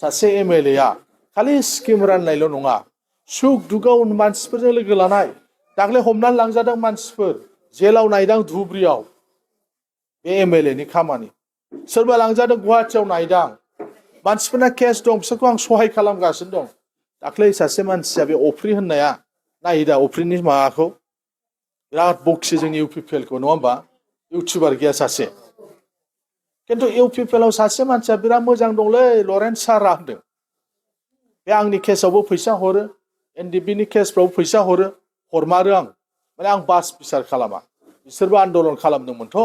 सासे एमएलए आ खालि स्किम राननायल' नङा सुख दुगाव मानसिफोरजों लोगो लानाय दाख्लै हमनानै लांजादों मानसिफोर जेलाव नायदां धुब्रियाव बे एमएलए नि खामानि सोरबा लांजादों गुवाहाटियाव नायदां मानसिफोरना केस दं बिसोरखौ आं सहाय खालामगासिनो दं दाख्लै सासे मानसिया बे अफ्रि होननाया नायदा अफ्रिनि माबाखौ बिराद बक्सि जोंनि इउपिपिएल खौ नङा होमबा इउटिउबार गैया सासे खिन्थु इउपिपिएल आव सासे मानसिया बिराद मोजां दंलै लरेन्स सारा होनदों बे आंनि केसआवबो फैसा हरो एनडिपि नि केसफ्रावबो फैसा हरमारो आं माने आं बास बिसार खालामा बिसोरबो आन्दलन खालामदोंमोनथ'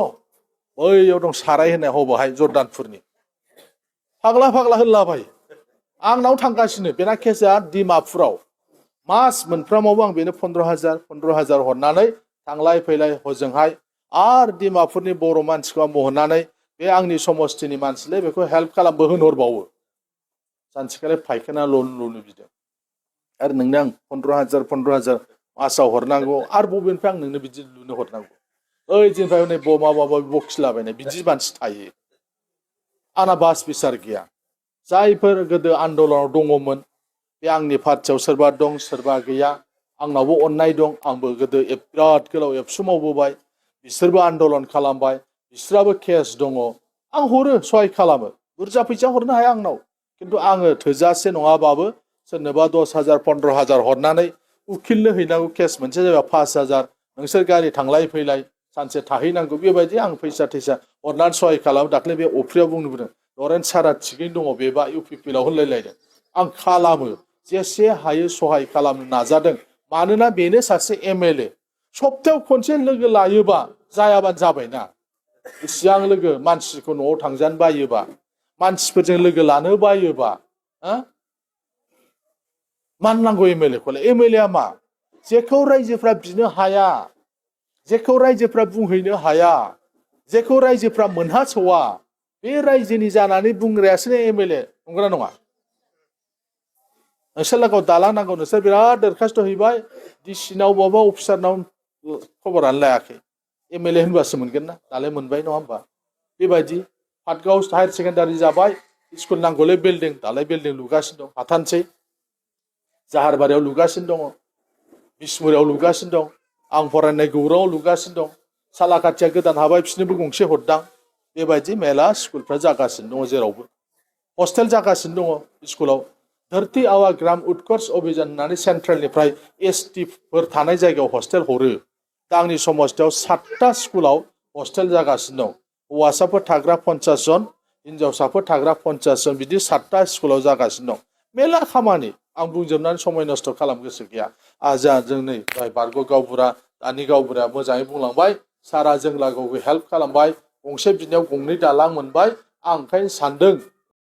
बैयाव दं साराय होननाय हबावहाय जर्दानपुरनि फाग्ला फाग्ला होनलाबायो आंनाव थांगासिनो बेना केसआ डिमापुराव मास मोनफ्रामावबो आं बेनो 15,000 हरनानै थांलाय फैलाय हजोंहाय आर डिमापुरनि बर' मानसिखौ आं बहननानै बे आंनि समस्थिनि मानसिलै बेखौ हेल्प खालामबो होनहरबावो सानसेखालि फायखाना लुनो बिदों आरो नोंनो आं 15,000 मासाव हरनांगौ आरो बबेनिफ्राय आं नोंनो बिदि लुनो हरनांगौ ओइ दिननिफ्राय नै माबा बखिलाबायनाय बिदि मानसि थायो आंना बास बिसार गैया जायफोर गोदो आन्दलनाव दङमोन बे आंनि पार्टियाव सोरबा दं सोरबा गैया आंनावबो अननाय दं आंबो गोदो बिराद गोलाव एबसु मावबोबाय बिसोरबो आन्दलन खालामबाय बिसोराबो केस दङ आं हरो सहाय खालामो बुरजा फैसा हरनो हाया आंनाव खिन्थु आङो थोजासे नङाबाबो सोरनोबा 10,000 15,000 हरनानै उकिलनो हैनांगौ केस मोनसे जाबा 5,000 नोंसोर गारि थांलाय फैलाय सानसे थाहैनांगौ बेबायदि आं फैसा थैसा हरनानै सहाय खालामो दाख्लै बे अफ्रियाव बुंदों लरेन्स सारा थिगैनो दङ बेबा इउपिपिएल आव होनलायलायदों आं खालामो जेसे हायो सहाय खालामनो नाजादों मानोना बेनो सासे एमएलए सप्तायाव खनसे लोगो लायोबा जायाबानो जाबायना इसिबां लोगो मानसिखौ न'आव थांजानो बायोबा मानसिफोरजों लोगो लानो बायोबा मानो नांगौ एमएलए खौलाय एमएलए आ मा जेखौ रायजोफ्रा बिनो हाया जेखौ रायजोफ्रा बुंहैनो हाया जेखौ रायजोफ्रा मोनहासवा बे रायजोनि जानानै बुंग्रायासो एमएलए नंगौना नङा नोंसोर लागोआव दालां नांगौ नोंसोर बिराद दरखास्त हैबाय डिसिनाव बबेबा अफिसारनाव खबरानो लायाखै एमएलए होनबासो मोनगोन ना दालाय मोनबाय नङा होमबा बेबायदि पाटगाव हायार सेकेन्डारि जाबाय स्कुल नांगौलै बिल्डिं दालाय बिल्डिं लुगासिनो दं हाथानसै जाहारबारियाव लुगासिनो दङ बिसमुरियाव लुगासिनो दं आं फरायनाय गौराङाव लुगासिनो दं सालाकाथिया गोदान हाबाय बिसोरनोबो गंसे हरदां बेबायदि मेला स्कुलफ्रा जागासिनो दङ जेरावबो हस्टेल जागासिनो दङ स्कुलाव धरती आवा ग्राम उत्कर्ष अभियान होननानै सेन्ट्रेलनिफ्राय एसटिफोर थानाय जायगायाव हस्टेल हरो दा आंनि समस्थियाव 7टा स्कुलाव हस्टेल जागासिनो दं हौवासाफोर थाग्रा 50 जन हिन्जावसाफोर थाग्रा 50 जन बिदि 7टा स्कुलाव जागासिनो दं मेला खामानि आं बुंजोबनानै समय नस्थ' खालाम गोसो गैया जों नै बारग' गावबुरा दानि गावबुराया मोजाङै बुंलांबाय सारा जों लागोआव हेल्प खालामबाय गंसे बिनायाव गंनै दालां मोनबाय आं ओंखायनो सानदों